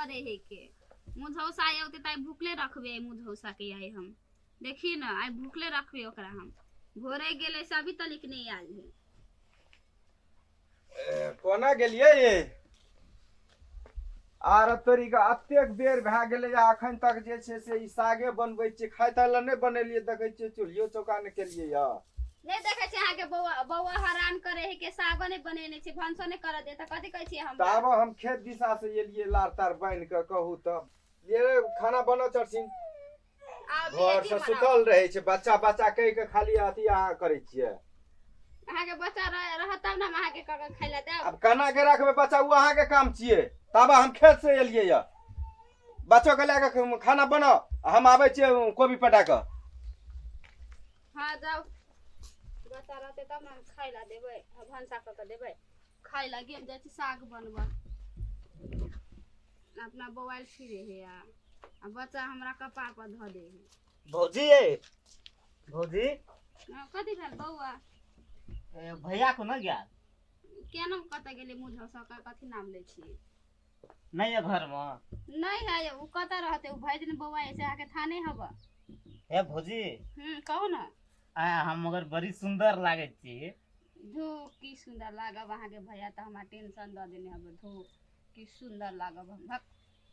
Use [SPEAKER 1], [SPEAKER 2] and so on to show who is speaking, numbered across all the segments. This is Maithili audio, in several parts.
[SPEAKER 1] करे है के मुझौसा आइ औते तऽ आइ भुखले रखबै आइ मुझौसा के आइ हम देखी ने आइ भुखले रखबै ओकरा हम भोरे गेलै से अभी तलिक नहि आयल है
[SPEAKER 2] कोना गेलियै ये आर तोरी के एतेक बेर भए गेलै आ अखन तक जे छै से ई सागे बनबै छियै खाय ताय लए नहि बनेलियै देखै छियै चूल्हियो चौका नहि केलियै यऽ
[SPEAKER 1] नहि देखै छियै अहाँके बौआ बौआ हरान करे है के सागो नहि बनेने छै भनसो नहि करऽ दे तऽ कथी कहै छियै हम
[SPEAKER 2] ताबे हम खेत दिशा से एलियै लार तार बान्हि कऽ कहू तऽ ये खाना बनाउ चरसिन
[SPEAKER 1] आब
[SPEAKER 2] घर
[SPEAKER 1] बेटी
[SPEAKER 2] से
[SPEAKER 1] बनाउ।
[SPEAKER 2] सुतल रहै छै बच्चा बच्चा कहि के खाली अथी अहाँ करै छियै
[SPEAKER 1] अहाँके बच्चा रहत तब ने हम अहाँके कऽ के खाय लए देब
[SPEAKER 2] आब केना के रखबै बच्चा ओ अहाँके काम छियै ताबे हम खेत से एलियै यऽ बच्चो के लए कऽ खाना बनाउ आ हम आबै छियै कोबी पटा कऽ
[SPEAKER 1] हँ जाउ बच्चा रहतै तब ने हम खाय लए देबै आ भनसा कऽ के देबै खाय लए गेल जाइ छी साग बनबऽ अपना बौआइल फिरे हे आ आ बच्चा हमरा कपार पर धऽ दे हे
[SPEAKER 3] भौजी ये भौजी
[SPEAKER 1] हँ, कथी भेल बौआ
[SPEAKER 3] ए, भैया को न गेल
[SPEAKER 1] केना कतऽ गेलै मुँह झौसा कऽ कथी नाम लै छियै
[SPEAKER 3] नहीं है घर में
[SPEAKER 1] नहीं है ओ कतऽ रहतै ओ भरि दिन बौआ से अहाँके थाह नहि हबऽ
[SPEAKER 3] हे भौजी
[SPEAKER 1] हूँ कहू ने
[SPEAKER 3] आ हम मगर बड़ी सुंदर लागै छी
[SPEAKER 1] धू की सुन्दर लागब अहाँके भैया तऽ हमरा टेंशन दऽ देने हबऽ धू की सुन्दर लागब हम भक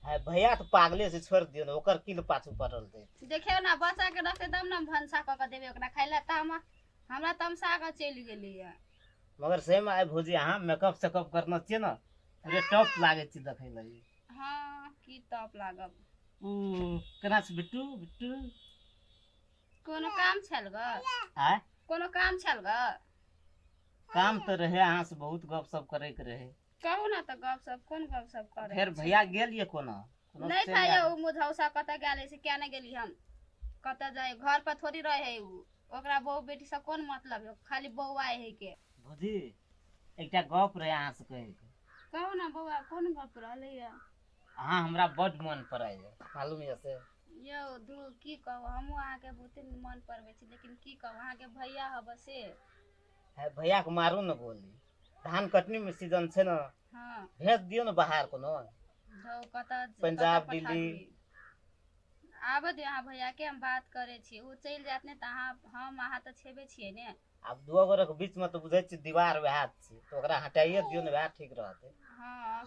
[SPEAKER 3] है भैया तऽ पागले से छोड़ दियौ ने ओकर की पाछू पड़ल छै
[SPEAKER 1] देखियौ ने बच्चाके रहतै तब ने हम भनसा कऽ कऽ देबै ओकरा खाय लए तऽ हम हमरा तमसा कऽ चलि गेलैए
[SPEAKER 3] मगर सही में आइ भौजी अहाँ मेकअप सेकअप करने छियै ने पूरे टॉप लागै छी देखै लगी
[SPEAKER 1] हँ की टॉप लागब
[SPEAKER 3] उ केना छै बिट्टू बिट्टू
[SPEAKER 1] कोनो काम छल ग
[SPEAKER 3] आय
[SPEAKER 1] कोनो काम छल ग
[SPEAKER 3] काम तऽ रहे अहाँ से बहुत गप सप करे के रहे
[SPEAKER 1] कहू ना तऽ गप सप कोन गप सप करे
[SPEAKER 3] फेर भैया गेल ये कोना कोनो
[SPEAKER 1] नहीं
[SPEAKER 3] चलि
[SPEAKER 1] था
[SPEAKER 3] आयल?
[SPEAKER 1] यौ उ मुझौसा कतऽ गेल से क्या नहीं गेली हम कतऽ जाय घर पर थोड़ी रहे है उ ओकरा बहू बेटी से कोन मतलब है खाली बौआ है के
[SPEAKER 3] भौजी एकटा गप रहे अहाँ से कहे के
[SPEAKER 1] कहू ना बौआ कोन गप रहलै या
[SPEAKER 3] अहाँ हमरा बड मन पड़ैया मालूम यऽ से
[SPEAKER 1] यौ धू की कहू हमहूँ अहाँके बहुते मन पड़बै छी लेकिन की कहू अहाँके भैया हब से
[SPEAKER 3] है भैया के मारू ने गोली धान कटनी में सीजन छै ने
[SPEAKER 1] हँ
[SPEAKER 3] भेज दियौ ने बाहर कोनो
[SPEAKER 1] धौ कतऽ
[SPEAKER 3] पंजाब,
[SPEAKER 1] कतऽ पठा
[SPEAKER 3] दिल्ली।
[SPEAKER 1] दियै? आबऽ दियौ अहाँ भैयाके हम बात करै छी ओ चलि जायत ने तऽ अहाँ हम अहाँ तऽ छेबे छियै ने
[SPEAKER 3] आब दू गोरे के बीच में तऽ बुझै छियै दीवार वएह छै तऽ ओकरा हटाइए दियौ ने वएह ठीक रहतै
[SPEAKER 1] हँ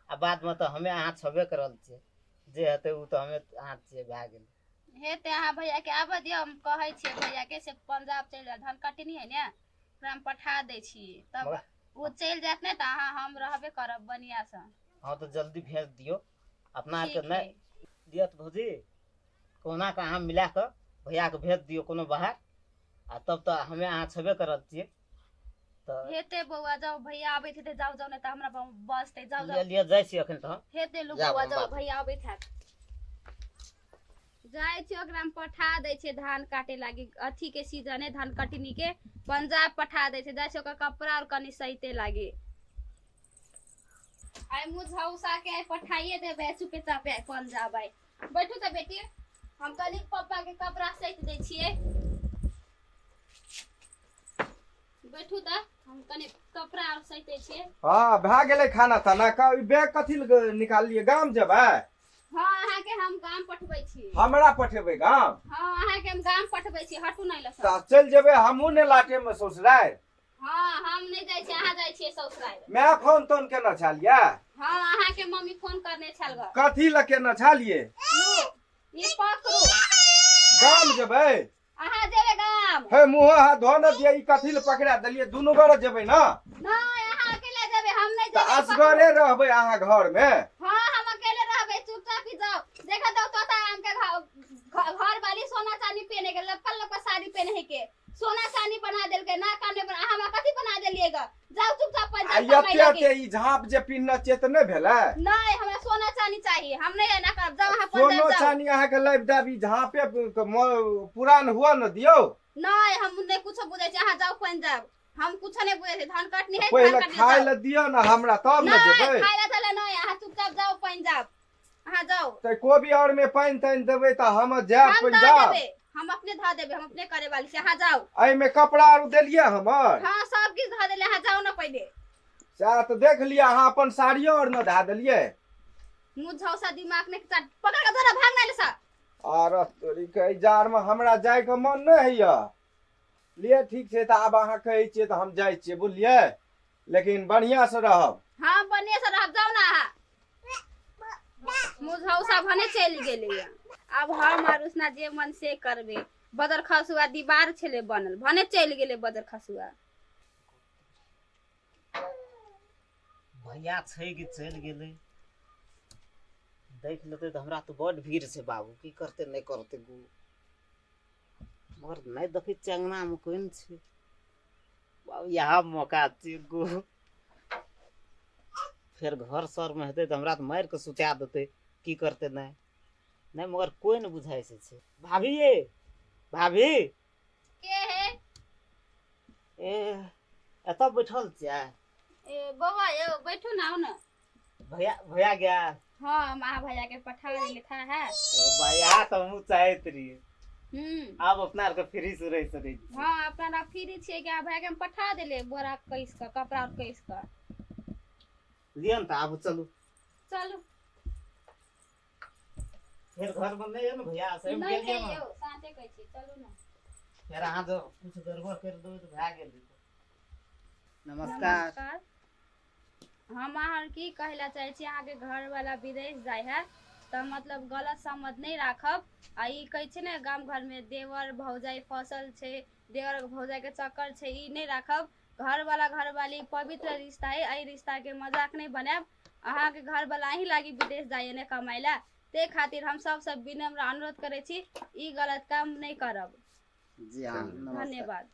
[SPEAKER 3] आ बाद में तऽ हमे अहाँ छेबे करल छियै जे हेतै ओ तऽ हमे अहाँ छियै भए गेलै
[SPEAKER 1] हेतै अहाँ भैयाके आबऽ दियौ हम कहै छियै भैयाके से पंजाब चलि जायत धान कटनी है ने ओकरा हम पठा दै छी तब
[SPEAKER 3] मगर-
[SPEAKER 1] ओ चलि जायत ने तऽ अहाँ हम रहबे करब बढ़िआँसँ
[SPEAKER 3] हँ तऽ जल्दी भेज दियौ अपना आरके
[SPEAKER 1] ठीक
[SPEAKER 3] नहि
[SPEAKER 1] है
[SPEAKER 3] दिअ तऽ भौजी कहुना कऽ अहाँ मिला कऽ भैयाके भेज दियौ कोनो बाहर आ तब तऽ हमे अहाँ छेबे करल छियै तऽ
[SPEAKER 1] हेतै बौआ जाउ भैया आबैत हेतै जाउ जाउ नहि तऽ हमरा बजतै जाउ
[SPEAKER 3] लिअ
[SPEAKER 1] जाउ
[SPEAKER 3] लिअ जाइ छी एखन तऽ हम
[SPEAKER 1] हेतै लू
[SPEAKER 3] जाउ,
[SPEAKER 1] बौआ
[SPEAKER 3] हम
[SPEAKER 1] जाउ
[SPEAKER 3] बात-
[SPEAKER 1] भैया आबैत हैत जाइ छी ओकरा हम पठा दै छियै धान काटे लागी अथी के सीजन है धान कटनी के पंजाब पठा दै छै जाइ छै ओकर कपड़ा और कनि सहिते लागी आइ मुझौसा के आइ पठाइए देबै चुपे चापे आइ पंजाब आइ बैठू तऽ बेटी हम कनि पप्पा के कपड़ा सैत दै छियै बैठू तऽ हम कनि कपड़ा आर सैतै छियै
[SPEAKER 2] हँ भए गेलै खाना ताना का ई बैग कथी लए निकाललियै गाम जेबै
[SPEAKER 1] हँ अहाँके हम गाम पठबै छी
[SPEAKER 2] हमरा पठेबै गाम
[SPEAKER 1] हँ अहाँके हम गाम पठबै छी हटू नहि लऽ
[SPEAKER 2] तऽ चलि जेबै हमहूँ ने लाटे मे ससुरारि
[SPEAKER 1] हँ हम नहि जाइ छियै अहाँ जाइ छियै ससुरारि
[SPEAKER 2] माय फोन तोन केने छलियै
[SPEAKER 1] हँ अहाँके मम्मी फोन करने छल ग
[SPEAKER 2] कथी लए केने छलियै
[SPEAKER 1] लू ई पकड़ू
[SPEAKER 2] गाम जेबै
[SPEAKER 1] अहाँ जेबै गाम
[SPEAKER 2] हे मुँह हाथ धो ने दियै ई कथी लए पकड़ा देलियै दुनू गोरे जेबै ने
[SPEAKER 1] नहि अहाँ अकेले जेबै हम नहि
[SPEAKER 2] तऽ
[SPEAKER 1] जेबै
[SPEAKER 2] असगरे रहबै अहाँ घरमे
[SPEAKER 1] हँ हम अकेले रहबै चुपचाप ही जाओ देखा दो तोता आम के घर वाली सोना चांदी पहने के लपकल लपकल साड़ी पहने के सोना चांदी बना देलकै ना काने बना हमरा कथी बना देलियै ग जाओ चुपचाप
[SPEAKER 2] आ
[SPEAKER 1] पंजाब कमाइ
[SPEAKER 2] एते
[SPEAKER 1] लागी
[SPEAKER 2] एते ई झाँप जे पिन्हने छियै तऽ नहि भेलै
[SPEAKER 1] नहीं हमरा सोना चांदी चाहिए हम नहीं एना करब जाओ अहाँ
[SPEAKER 2] सोनो
[SPEAKER 1] पंजाब जाओ
[SPEAKER 2] चानी अहाँके लाबि देब ई झाँपे के पुरान हुअ ने दियौ
[SPEAKER 1] नहीं हम नहीं कुछो बुझै छी अहाँ जाओ पंजाब हम कुछो नहीं बुझै छी धान कटनी है धान
[SPEAKER 2] पहिले
[SPEAKER 1] कटनी
[SPEAKER 2] खाय
[SPEAKER 1] जाओ
[SPEAKER 2] लए दियौ ने हमरा तब ने
[SPEAKER 1] नहीं
[SPEAKER 2] जेबै
[SPEAKER 1] खाय ला चले नहीं अहाँ चुपचाप जाओ पंजाब अहाँ जाओ
[SPEAKER 2] तऽ कोबी और में पानि तानि देबै तऽ हम जायब
[SPEAKER 1] हम दऽ
[SPEAKER 2] पंजाब
[SPEAKER 1] देबै हम अपने धऽ देबै हम अपने करे वाली छी अहाँ जाओ
[SPEAKER 2] एहिमे कपड़ा आर देलियै हमर
[SPEAKER 1] हाँ सब किछु धऽ देले अहाँ जाओ ना पहिले
[SPEAKER 2] सएह तऽ देख लिअ अहाँ अपन साड़ियो आर ने धए देलियै
[SPEAKER 1] मुँह झौसा दिमाग नहि चाट पकड़ के धरा भाग ना सा।
[SPEAKER 2] आर तोरी के जाड़ में हमरा जाय के मन नहि होइया। लिए ठीक छै तऽ आब अहाँ कहै छियै तऽ हम जाइ छियै, बुझलियै? लेकिन बढ़िया से रहब।
[SPEAKER 1] हाँ बढ़िया से रहब, जाउ ना अहाँ। मुँह झौसा भने चलि गेलै। आब हम आर उसना जे मन से करबै। बदर खसुआ दीवार छलै बनल, भने चलि गेलै बदर खसुआ।
[SPEAKER 3] भैया छै कि चलि गेलै? देख लेतै तऽ हमरा तऽ बड भीड़ छै बाबू, की करतै नहि करतै गो। मगर नहि देखै छियै अङ्गनामे कोइ नहि छै बाबू, इएह मौका छियै गो। फेर घर सरमे हेतै तऽ हमरा तऽ मारि कऽ सुता देतै, की करतै नहि नहि। मगर कोइ नहि बुझाइ छै। छै भाभी, ये भाभी।
[SPEAKER 1] के है?
[SPEAKER 3] ए एतऽ बैठल छियै।
[SPEAKER 1] ए बौआ यौ बैठू ना, आउ ना।
[SPEAKER 3] भैया भैया गया?
[SPEAKER 1] हाँ हम अहाँ भैया के पठा देले था है।
[SPEAKER 3] ओ भैया तऽ हमहूँ चाहैत रहियै। आब अपना आरके फ्री से रहि सकै छी।
[SPEAKER 1] हाँ अपना आर फ्री छियै कि भैया के हम पठा देले बोरा कइस कऽ, कपड़ा आर कइस कऽ।
[SPEAKER 3] लिअ ने तऽ आबू, चलू।
[SPEAKER 1] चलू।
[SPEAKER 3] फेर घर में नहीं है ना भैया? सही में
[SPEAKER 1] नहीं
[SPEAKER 3] गेलियै
[SPEAKER 1] है
[SPEAKER 3] ने?
[SPEAKER 1] यौ, साँचे कहै छी, चलू ना।
[SPEAKER 3] फेर अहाँ जब कुछ गड़बड़ कर देबै तऽ भए गेल। नमस्कार।
[SPEAKER 1] नमस्कार। हम अहाँ की कहै लए चाहै छी, अहाँके घरवाला विदेश जाइ है तऽ मतलब गलत समझ नहि राखब। आ ई कहै छै ने गाम घरमे देवर भौजाइ फसल छै, देवर भौजाइके चक्कर छै, ई नहि राखब। घरवाला घरवाली पवित्र रिश्ता है, एहि रिश्ताके मजाक नहि बनायब। अहाँके घरवाला अहीं लागी विदेश जाइए ने कमाइ लए, ताहि खातिर हम सबसँ विनम्र अनुरोध करै छी, ई गलत काम नहि करब।
[SPEAKER 3] जी हाँ, नमस्कार।
[SPEAKER 1] धन्यवाद।